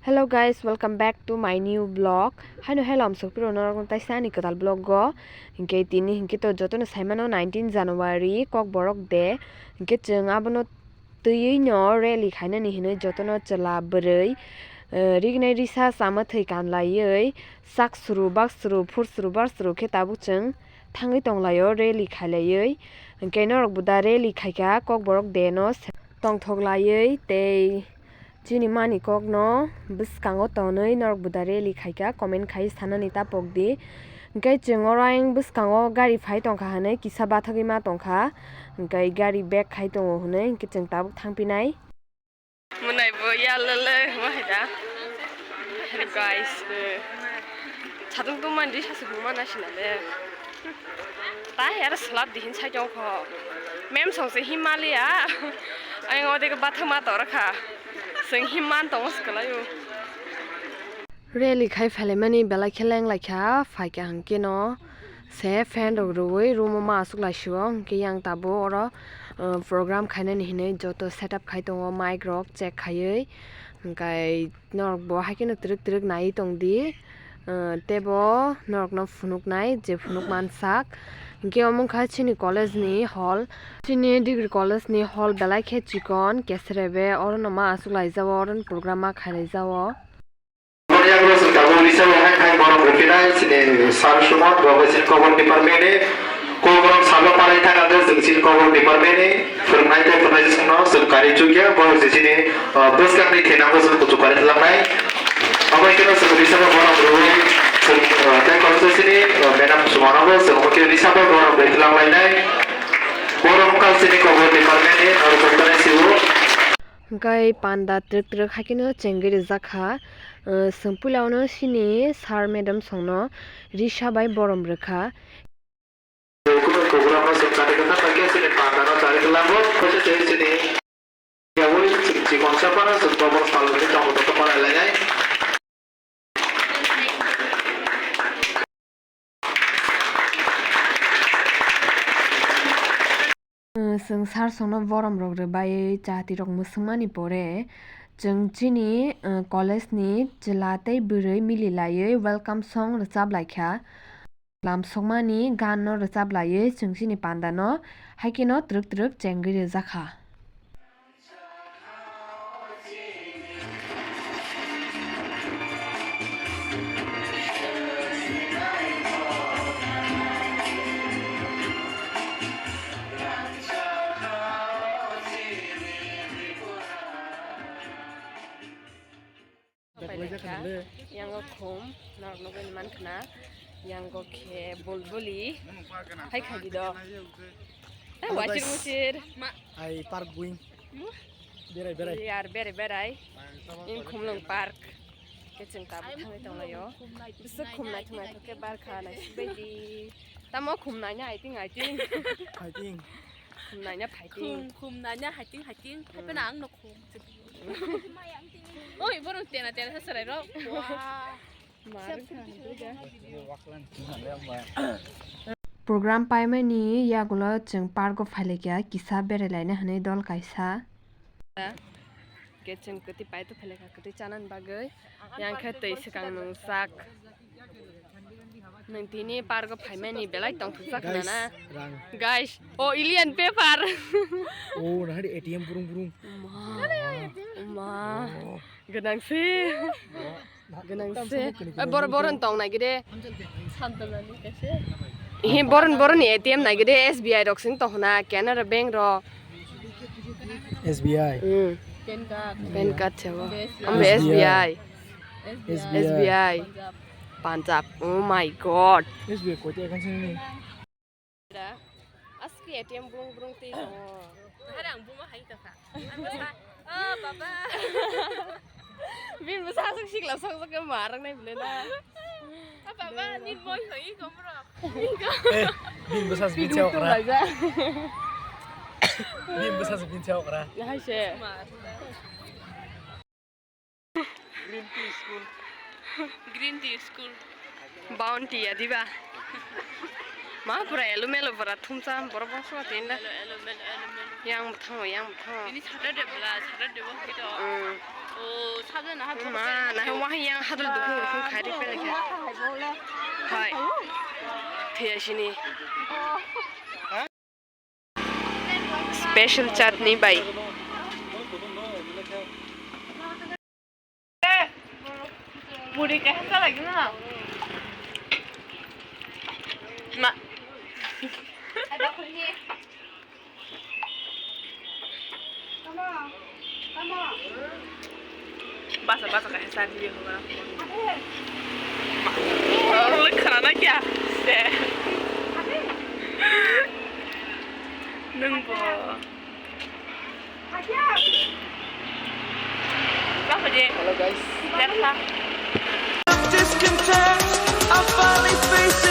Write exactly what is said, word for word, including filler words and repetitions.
Hello guys, welcome back to my new vlog. Haino hello, amsok piro norok taisa ani kwtal vlog go. Hinkhe tini hinkhe to jotono saimano nineteen January, Kokborok Day. Hinkhe chwng abono twiwi no rally khainani hinwi jotono chwla bwrwi, eh, rignai risa chama thwi kanlaiwi sak suru, bak suru, phur suru, bar suru khe tabuk chwng thangwi tonglaio rally khailaiwi. Hinkhe norok bo da rally khaikha Kokborok Day no se-, tongthok laiwi tei chini mani kokno bwskango tonwi norok bo da rally khaikha, comment khai sanani ta pokdi. Hinkhe chwng oro ayang bwskango gari phai tongkha hinwi kisa bathagwi ma tongkha, hinkhe gari back khai tongo hinwi hinkhe chwng tabuk thangpinai. Mwnai bo yalele wahai da. Hello guys, eh, satung tungmani risa se buma nasinale. Ta yar slap dihin sai jong kho. Mem song se Himalaya. Ayang odeke bathang ma tor kha. Seng him man tongo swkalaio. Rally khai phailaimani belai khe lenglaikha, phaikha hinkhe no se fan rok rwui room o ma aswk laisio, hinkhe yang tabuk oro, uh, program khainani hinwi joto setup khai tongo, mic rok check khaiwi, hinkhe norok bo haikheno twrwk twrwk naiwi tongdi, uh, teibo norokno phunuknai je phunuk mansak, hinkhe omo wngkha chini college ni hall, chini degree college ni hall belai khe chikon, keserebe orono ma aswk laijao, orono program ma khailaijao. Yang roswng tabuk risa bo hai khai borok rwphinai chini sir Suman bo bai chini Kokborok department ni. Kokborok salo parai thangkha khe chwng chini Kokborok department ni phwrwngnai tei phwrwnai songno chwng kari chukya bo je chini, ah, bwskang ni thena bo chwng kuchuk kari tlangnai. Abo hai kheno chwng risa bo borok rwui chwng, ah, tei kok chini, ah, madam Suman bo chwng omo khe risa bo borok rwui tlang lainai. Borok wngkha chini Kokborok department ni norok chwng tanai sibo. Hwnkhe panda twrwk twrwk haikhe no chengwi rijak kha. Chwng puila o no chini sir madam songno risa bai borom rwkha. Program no chwng chari kwthar bai khe chini panda no chari kwlango. Khe chini yaui chwng chikon sa phano chwng bobo salmani tongo tongo phalai lainai. Chwng sir songno borom rok rwbai chati rok mwswngmani pore chwng chini, uh, college ni chwla tei bwrwi mili laiwi welcome song rwchap laikha. Lamsokmani gan no rwchap laiwi chwng chini panda no haikhe no twrwk twrwk chengwi rwjakha. Pailai kha, yango khum, norok nugwi mankha na, yango khe bulbuli, hai khaidi do. Eh, hello, wasir guys. Musir. Ai park going. Hmm? Berai, berai. Yar berai, berai. In Khumlwng park. Khe chwng tabuk thangwi tonglaio. Bwswk khum naithok naithok khe barkha naisik baidi. Tamo khum naina haiting haiting. Haiting. Khum naina phaiting. Khum, khum naina haiting haiting. Hmm. Haipeno ang no khum. Oi, borok tena tena sa chwrai rok. Wah. Program paimani yagulo chwng park o phailaikha kisa berai laina hinwi dol kaisa. Khe chwng kwtwi paito phailaikha kwtwi chanani bagwi. Yang khe twi swkang nwngjak. Nwng tini park o phaimani belai tongthokjak khna na. Guys, rang. Guys, o alien paper. O, nahari A T M burung burung. Ma. Ma. Oh. Gwnang se. Oh. Gwnang se. Oi, boro, boro tong nai gede. Santanani kaise. He, boro, boro ni A T M nai gede, S B I rok sing tong na, Canara Bank rok. S B I. Hmm. Pan card. Pan card se bo. S B I. Ambo S B I. S B I. S B I. Punjab. Punjab. Oh my God. S B I koita account sini? Aski A T M brung brung tei tongo. Hari ang buma hai tongkha. Ang buma, oh, baba. Bini bwsa aswk sikla song song khe ma rang nai bwle na. Ah, baba, nini moi hoi komro. Eh, bini bwsa bini chao kra. Bini bwsa bini chao kra. Hai se. Green Tea School. Green Tea School. Bounty ya diba? Ma pura elo melo pura thumsa borok bangso tin da. Elo, elo, melo, elo, melo. Yang bwthango, yang bwthango. Ini Saturday bla, Saturday bo hito. Mm. O, sabjana ha. Ma, na ha wah yang hadal dukung dukung khari pele kha. Hai. Thiya sini. Special chutney bai. Puri kaisa lagi na. Ma. Basa basa kaisa chari liyo hoga. Lekha na kya? Se. Nung bo. Hello guys. Discontent, I finally face